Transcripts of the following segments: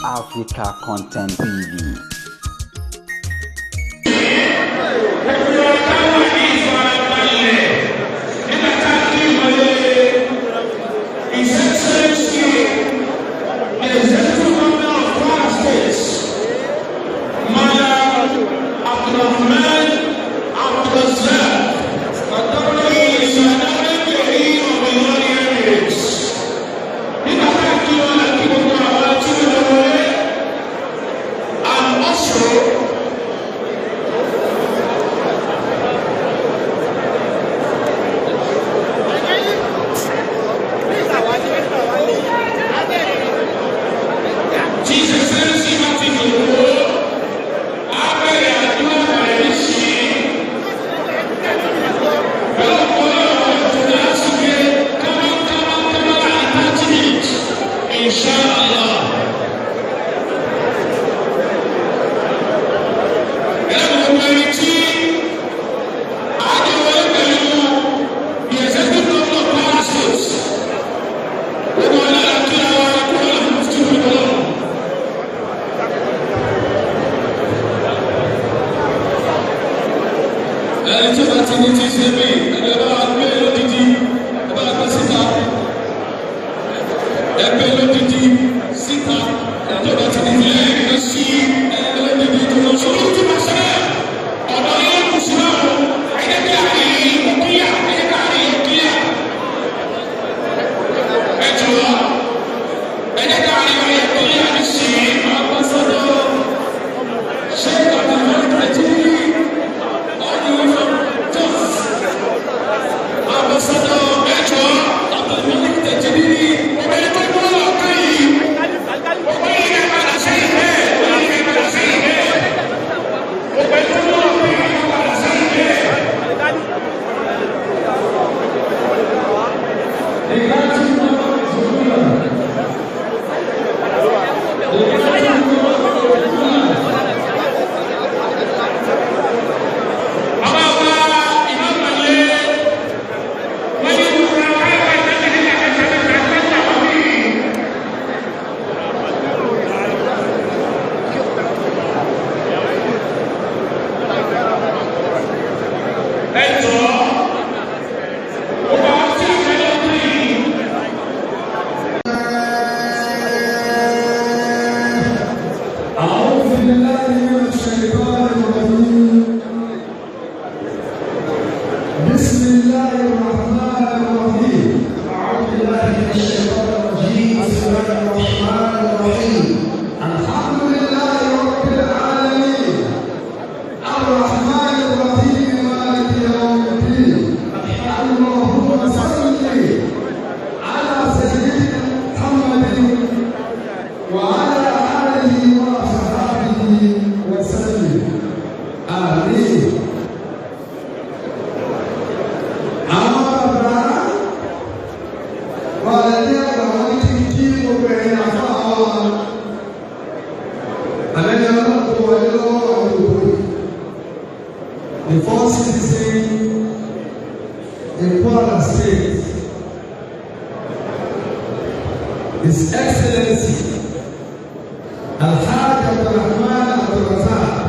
Africa Content TV. The first citizen in Kwara State, His Excellency Alhaji Abdulrahman Abdulrazak.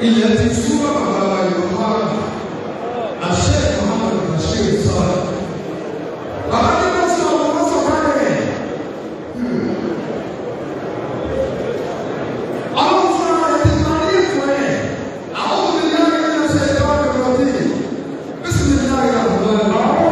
Ilẹ̀ ti súnmọ́ bàbá wa Yorùbá àṣẹ Muhammad Bashir sọ̀rọ̀. Bàbá ní wọ́n sọ ọmọ wọn sọ fún ẹ̀. Ọlọ́run fúnra rẹ̀ ti parí ètò ẹ̀. Àwọn òbí náà ń ṣe ìtọ́jú ìrọ̀lẹ́. Bísí-mi-láyà àwọn ọ̀rọ̀.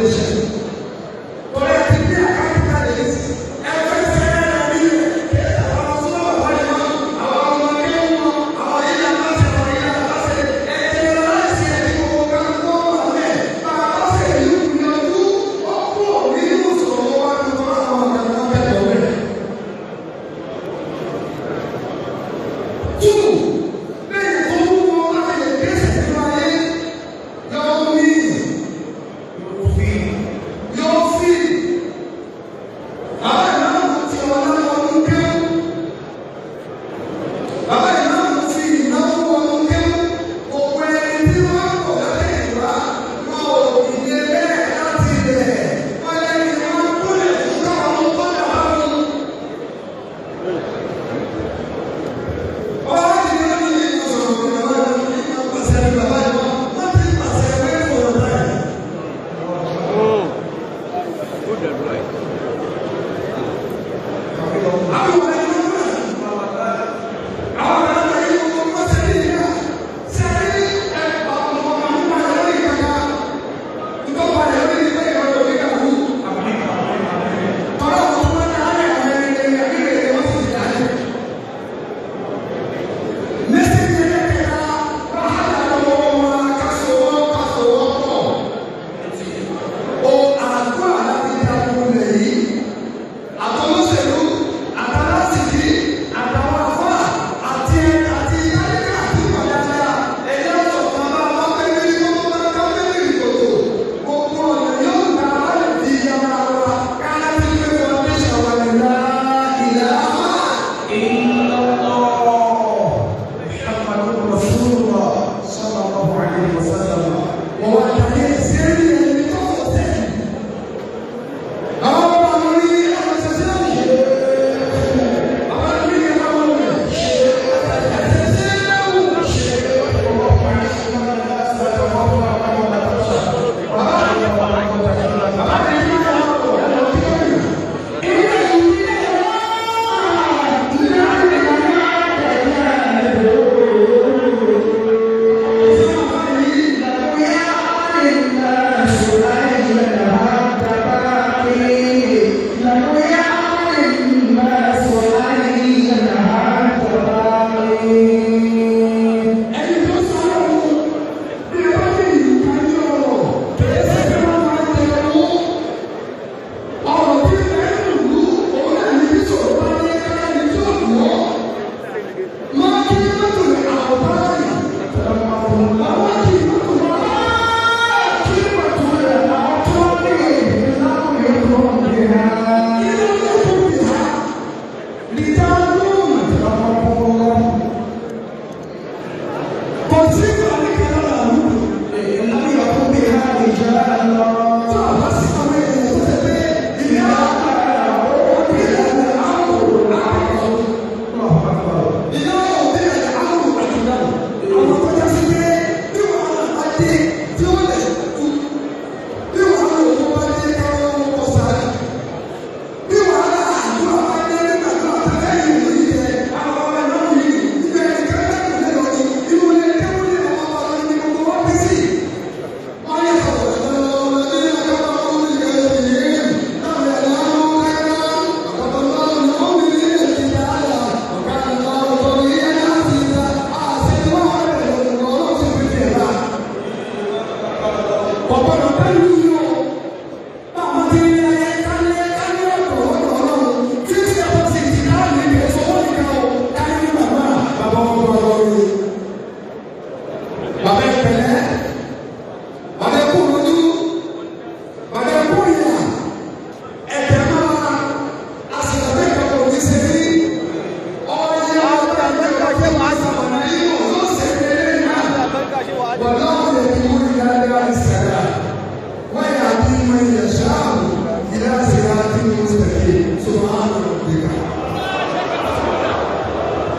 foundation. Tọ́lá ti bí àkáǹtì kalẹ̀ yìí sí. Ẹgbẹ́ sẹ́yìn náà bí kéésì àwọn sọ́wọ́ bàbá yìí mọ́, àwọn ọmọ kéwù mọ́, àwọn yìí náà bá ṣe, àwọn yìí náà bá ṣe. Ẹ̀jẹ̀ láìsí ẹ̀dí gbogbo kan tó wà mẹ́. Bàbá ṣe ìlú ìyànjú, ó kú nínú ìṣòro wa tó tọ́ àwọn ọ̀gá náà kẹ́kọ̀ọ́ rẹ̀. Two, bẹ́ẹ̀ tó mú wọn láti lè gbèsè nínú ayé, yóò mí, yóò fi. Bàbá ìmáàmù ti ọ̀la ọdún kéwù. Bàbá ìmáàmù ti ìnáwó ọdún kéwù. Òpin ẹni tí wọ́n kọ̀ lábẹ́ ìwà, wọn ò dìde bẹ́ẹ̀ láti ilẹ̀. Wọ́n lẹ́ni wọ́n kúlẹ̀ fún káwọn ọmọ tó dà bá wọn.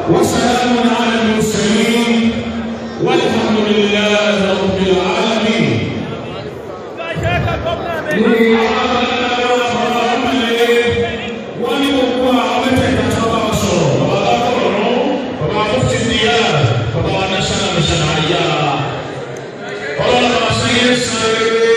وسلام على المرسلين والحمد لله رب العالمين. Wọ́n ní gbogbo àwọn mẹ́tẹ̀ẹ̀ta tó bá wọn sọ̀rọ̀, bàbá alákọ̀ọ́rọ̀, bàbá mufti diyar, bàbá wa national mission àyà. Ọlọ́run bá sí ilé san rere.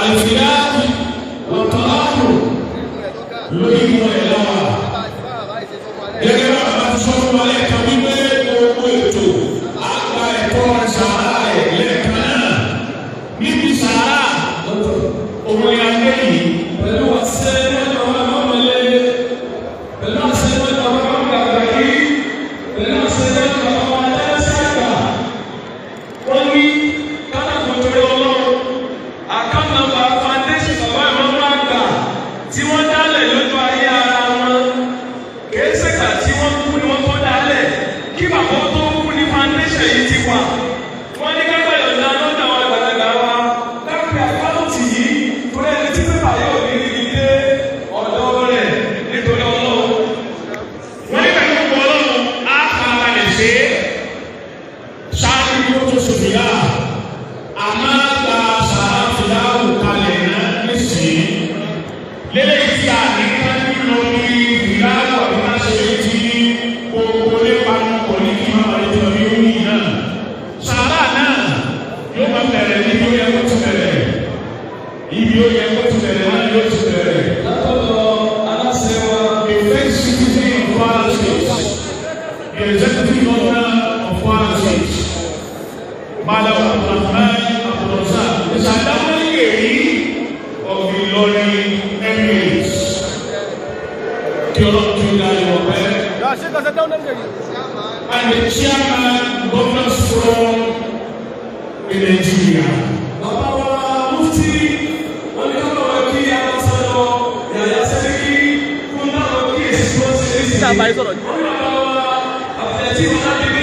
Àlùfíà wọ̀tọ́láàbò lórí ìwọ̀n ẹ̀ lọ́wọ́. Gẹ́gẹ́ bá bàbá ti sọ fún wa lẹ́ẹ̀kan wípé gbogbo ètò àgbà ẹ̀kọ́ sàárà ẹ̀ lẹ́ẹ̀kan náà. Níbi sàárà òun ni a gbé yìí. Pẹ̀lú àṣẹ mẹ́jọ máa ń mọ̀lẹ́, pẹ̀lú àṣẹ mẹ́jọ máa ń gbàgbà yìí, pẹ̀lú àṣẹ mẹ́jọ máa ń dẹ́sẹ̀ àgbà. Wọ́n ní kátàkùn torí Ọlọ́run, account number foundation bàbá ìmọ̀mọ́ àgbà tí wọ́n dálẹ̀ lójú ayé ara wọn. Kìí ṣègbà tí wọ́n kú ni wọ́n tó dálẹ̀. Kí bàbá tó kú ní foundation yìí ti wà. Wọ́n ní ká gbàyànjá lọ́dọ̀ àwọn àgbàlagbà wa. Ká pe àkáǹtì yìí torí ẹni tí pépà yóò ní rí dé ọ̀dọ̀ rẹ̀ nítorí Ọlọ́run. Wọ́n ní pẹ̀lú ògo Ọlọ́run á farabalẹ̀ ṣe é ṣáájú kí ó tó ṣe fìyà. A máa gba sàrà fìyà wò kalẹ̀ náà nísìnyí. Lélẹ́yìí tí a ní kájú lọ ní fìyà wò àbí má ṣe é ti gbogbo nípa kò ní kí má balẹ̀ tó ní omi náà. Sàrà náà yóò máa bẹ̀rẹ̀ níbi ó yẹ kó ti bẹ̀rẹ̀. Ibi ó yẹ kó ti bẹ̀rẹ̀ náà yóò ti bẹ̀rẹ̀. Látọ̀dọ̀ aláṣẹ wa. A first citizen of Kwara State, the executive governor of Kwara State, Malam Abdulrahman Abdulrazak, the Sadawari of the Ilorin Emirates. Kí Ọlọ́run kí ó dá ìwọ̀ pẹ́. And the chairman, Governors Forum in Nigeria. Bàbá wa Mufti, wọ́n ní ká bàbá kí Ambassador Yàyà Sẹ́ríkì fún náà kí èsì tó ṣe é sí. Wọ́n ní bàbá wa Abdulateef Ọládé.